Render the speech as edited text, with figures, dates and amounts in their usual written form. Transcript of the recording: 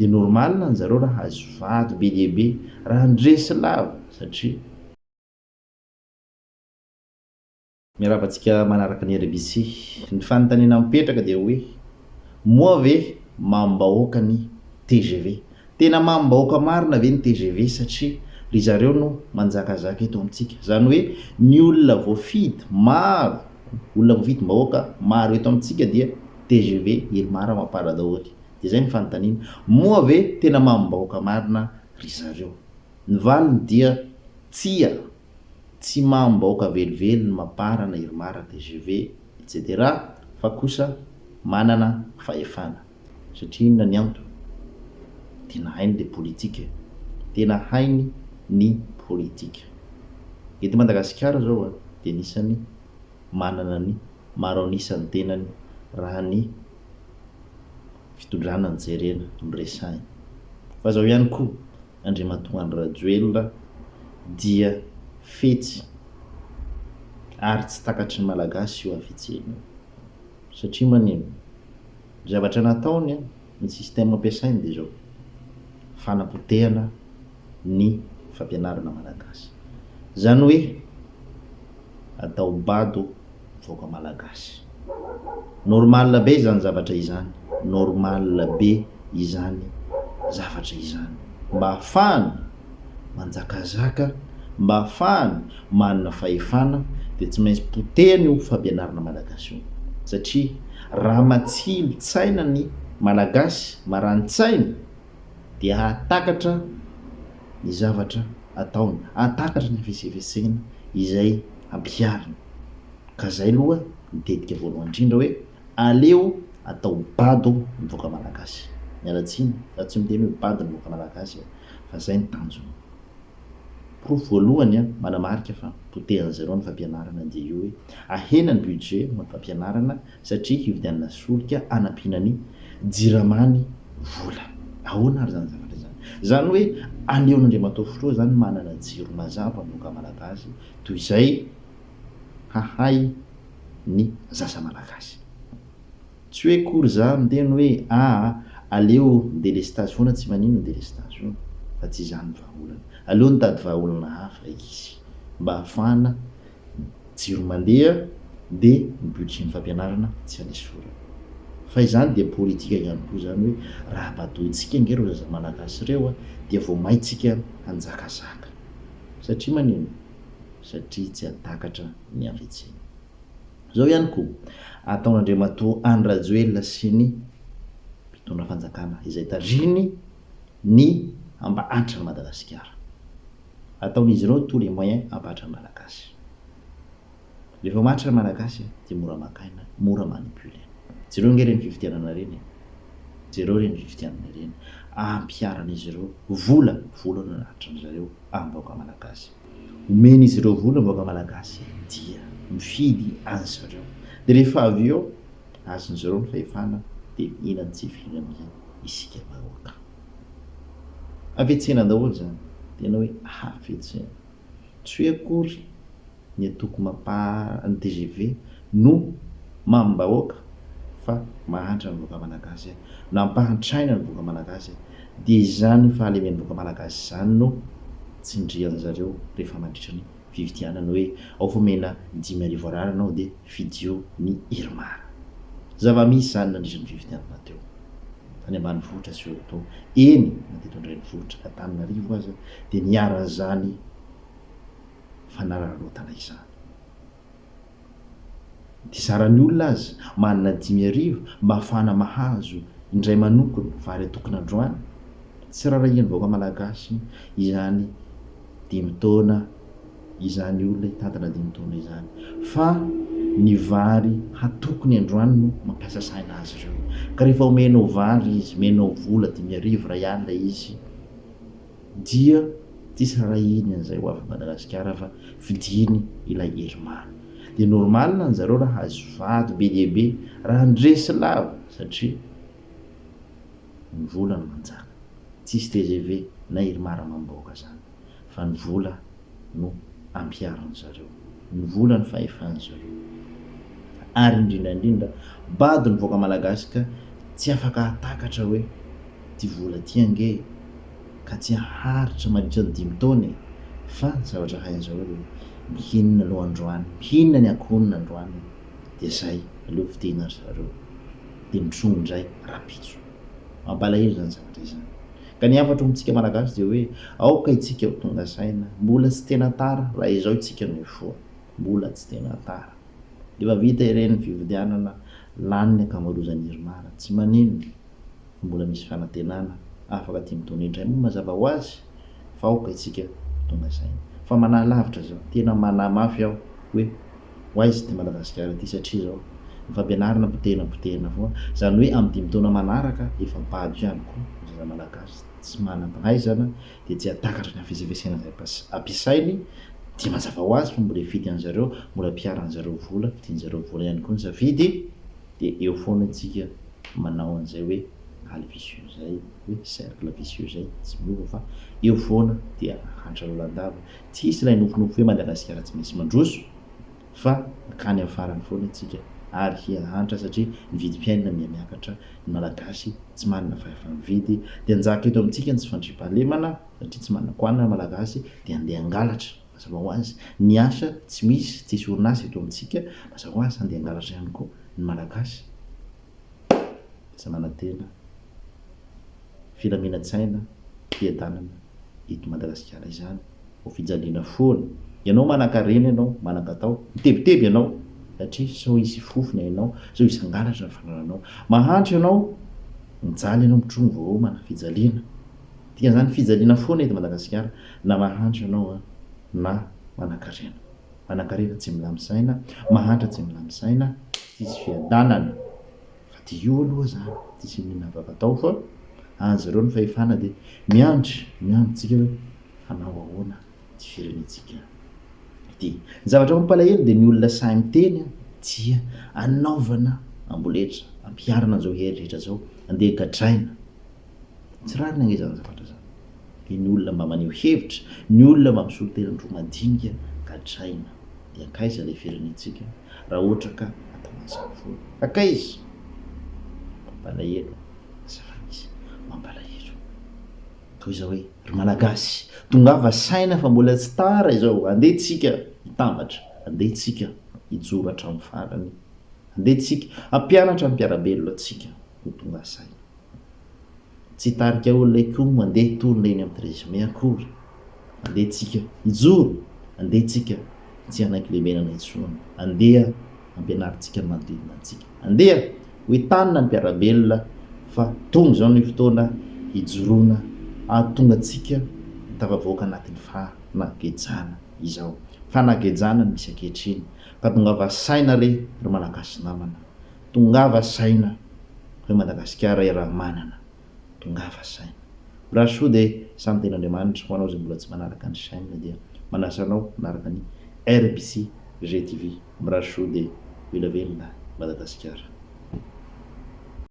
Dia normal ny zareo raha hahazo vato be dia be, raha handresy lava satria. Miarahaba antsika manaraka ny RBC. Ny fanontaniana mipetraka dia hoe, moa ve mamim-bahoaka ny tgv? Tena mamim-bahoaka marina ve ny tgv satria ry zareo no manjakazaka eto amintsika? Izany hoe ny olona voafidy maro, olona voafidim-bahoaka maro eto amintsika dia tgv Irmar Mapar daholo. Dia izay ny fanontaniana, moa ve tena mamim-bahoaka marina ry zareo? Ny valiny dia tsia. Tsy mamim-bahoaka velively ny Mapar na Irmar, tgv, etc. Fa kosa manana fahefana. Satria inona ny antony? Tena hainy le politika e. Tena hainy ny politika. Eto Madagasikara zao a, dia anisan'ny manana ny maro an'isa ny tenany raha ny fitondrana no jerena, no resahina. Fa zao ihany koa, Andriamatoa Andry Rajoelina dia fetsy ary tsy takatry ny Malagasy io hafetsena io. Satria manino? Ny zavatra nataony, ny système ampiasainy dia izao, fanapotehana ny fampianarana Malagasy. Izany hoe atao bado vahoaka malagasy. Normal be izany zavatra izany, normal be izany zavatra izany. Mba ahafahany manjakazaka, mba ahafahany manana fahefana dia tsy maintsy potehiny io fampianarana malagasy io. Satria raha matsilo tsaina ny malagasy, marani-tsaina dia hahatakatra ny zavatra ataony, hahatakatra ny hafetsifetsena izay ampihariny. Ka zay aloha ny tetika voalohany indrindra hoe aleo atao bado ny vahoaka malagasy. Miala tsiny za tsy miteny hoe bado ny vahoaka malagasy fa zay ny tanjona. Porofo voalohany manamarika fa potehan'zareo ny fampianarana dia io hoe ahena ny budget ho an'ny fampianarana satria hividianana solika hanampiana ny jirama ny vola. Ahoana ary izany zavatra izany? Izany hoe aleon'Andriamatoa Filoha izany manana jiro mazava ny vahoaka malagasy toy izay hahay ny zaza malagasy. Tsy hoe akory za miteny hoe aa aleo ny delestazy foana tsy manino ny delestazy io fa tsy izany ny vahaolana. Aleo nitady vahaolana hafa izy mba hahafahana jiro mandeha dia ny budget ny fampianarana tsy anesorana. Fa izany dia politika ihany koa izany hoe raha badointsika ange ireo zaza malagasy ireo a dia vao maintsika hanjakazaka. Satria manino? Satria tsy hatakatra ny hafetsena. Izao ihany koa, ataon'Andriamatoa Andry Rajoelina sy ny mpitondra fanjakana izay tarihiny ny hampahantra an'i Madagasikara. Ataon'izy ireo tous les moyens hampahatra ny Malagasy. Rehefa mahantra ny Malagasy dia mora maka aina, mora manipuler. Jereo ange ireny fifidianana ireny e. Jereo ireny fifidianana ireny. Ampiharan'izy ireo vola, vola no anatrin-dry zareo amin'ny vahoaka Malagasy. Omen'izy ireo vola ny vahoaka Malagasy dia mifidy an-dry zareo. Dia rehefa avy eo, azon'izy ireo ny fahefana dia mihinan-tsivily amin'izay isika vahoaka. Hafetsena daholo izany. Tena hoe hafetsena. Tsy hoe akory ny antoko mapar, ny tgv no mamim-bahoaka fa mahantra ny vahoaka malagasy. Nampahantraina ny vahoaka malagasy. Dia izany fahalemen'ny vahoaka malagasy izany no tsindrian-zareo rehefa mandritra ny fifidianana hoe ao fa omena 5000 ariary ianao dia fidio ny IRMAR. Zava-misy izany nandritra ny fifidianana teo. Tany ambanivohitra surtout, eny na teto an-drenivohitra Antananarivo aza dia niharan'izany fanararaotana izany. Dia zaran'ny olona aza manana 5000 mba hahafahana mahazo indray manokona vary atokona androany. Tsy rarahian'ny vahoaka malagasy izany dimy taona izany olona hitantana dimy taona izany fa ny vary hatokony androany no mampiasa saina azy ireo. Ka rehefa omenao vary izy, omenao vola 5000 iray alina izy dia tsisy rarahiny an'izay ho avy Madagasikara fa vidiany ilay Irmar. Dia normal ny zareo raha hahazo vato be dia be raha handresy lava satria ny vola no manjaka. Tsisy tgv na Irmar amam-bahoaka zany fa ny vola no ampiharin zareo. Ny vola no fahefan zareo. Ary indrindra indrindra bado ny vahoaka malagasy ka tsy afaka hahatakatra hoe. Ity vola ity ange ka tsy haharitra mandritra ny dimy taona e! Fa ny zavatra hain'zareo dia hoe mihinana aloha androany, mihinana ny akohonana androany dia zay, aleo vidina ry zareo dia mitrongy indray rahampitso. Mampalahelo izany zavatra izany. Ka ny hafatro amintsika Malagasy dia hoe aoka itsika ho tonga saina, mbola tsy tena tara raha izao itsika no hifoha, mbola tsy tena tara. Efa vita ireny fividianana lany ny ankamarozan'ny IRMAR, tsy maninona fa mbola misy fanantenana afaka dimy taona indray moa mazava ho azy fa aoka isika ho tonga saina. Fa manahy lavitra izao, tena manahy mafy aho hoe ho aiza ity Madagasikara ity satria izao ny fampianarana potehina potehina foana, izany hoe amin'ny dimy taona manaraka efa bado ihany koa ny zaza malagasy tsy manam-pahaizana dia tsy hahatakatra ny hafetsifetsena izay ampiasainy dia mazava ho azy fa mbola hifidy an'zareo, mbola ampiharan'zareo vola, fidin'zareo vola ihany koa ny safidy dia eo foana isika manao an'izay hoe kaly vicieux izay, hoe cercle vicieux izay, tsy miova fa eo foana dia hahantra lalandava, tsy hisy ilay nofinofy hoe Madagasikara tsy maintsy mandroso fa hankany amin'ny farany foana isika ary hihahantra satria ny vidim-piainana miha-miakatra, ny Malagasy tsy manana fahefa-mividy dia hanjaka eto amintsika ny tsy fandriampahalemana satria tsy manan-kohanina ny Malagasy dia handeha hangalatra, mazava ho azy, ny asa tsy misy, tsisy orinasa eto amintsika, mazava ho azy handeha hangalatra ihany koa ny Malagasy. Aza manantena filaminan-tsaina, fiadanana eto Madagasikara izany. Ho fijaliana foana. Ianao manankarena ianao, manan-katao, mitebiteby ianao satria sao hisy hifofo ny ainao, sao hisy hangalatra ny fanananao. Mahantra ianao, mijaly ianao, mitrongy vao homana, fijaliana. Dikan'izany fijaliana foana eto Madagasikara na mahantra ianao na manankarena. Manankarena tsy milamin-tsaina, mahantra tsy milamin-tsaina, tsisy fiadanana. Fa dia io aloha zany, tsisy inona afaka atao fa any zareo ny fahefana dia miandry, miandry tsika hoe hanao ahoana ity firenentsika ity. Ny zavatra mampalahelo dia ny olona sahy miteny dia anaovana amboletra, ampiharana an'izao hery rehetra izao, andeha gadraina. Tsy rariny ange izany zavatra izany. Dia ny olona mba maneho hevitra, ny olona mba misolo tena ny roa madinika gadraina. Dia hankaiza ilay firenentsika raha ohatra ka atao an'izany foana? Hankaiza? Mampalahelo ny zava-misy, mampalahelo. Toy izao hoe, ry Malagasy, tongava saina fa mbola tsy tara izao, andeha tsika hitambatra, andeha tsika hijoro hatramin'ny farany, andeha tsika hampianatra ny mpiara-belona antsika ho tonga saina. Tsy hitarika olona hikomy mandeha tolona eny amin'ny 13 mai akory. Andeha tsika hijoro, andeha tsika tsy hanaiky lembenana intsony, andeha hampianarintsika ny manodidina antsika, andeha ho entanina ny mpiara-belona fa tonga izao ny fotoana hijoroana hahatonga antsika ho tafavoaka anatin'ny fanagejana izao. Fanagejana no misy ankehitriny ka tongava saina re ry Malagasy namana. Tongava saina hoe Madagasikara iaraha-manana. Tongava saina. Mirary soa dia samy tenin'Andriamanitra ho anao izay mbola tsy manaraka ny chaîne dia manasa anao hanaraka ny RBC GTV. Mirary soa dia ho ela velona Madagasikara.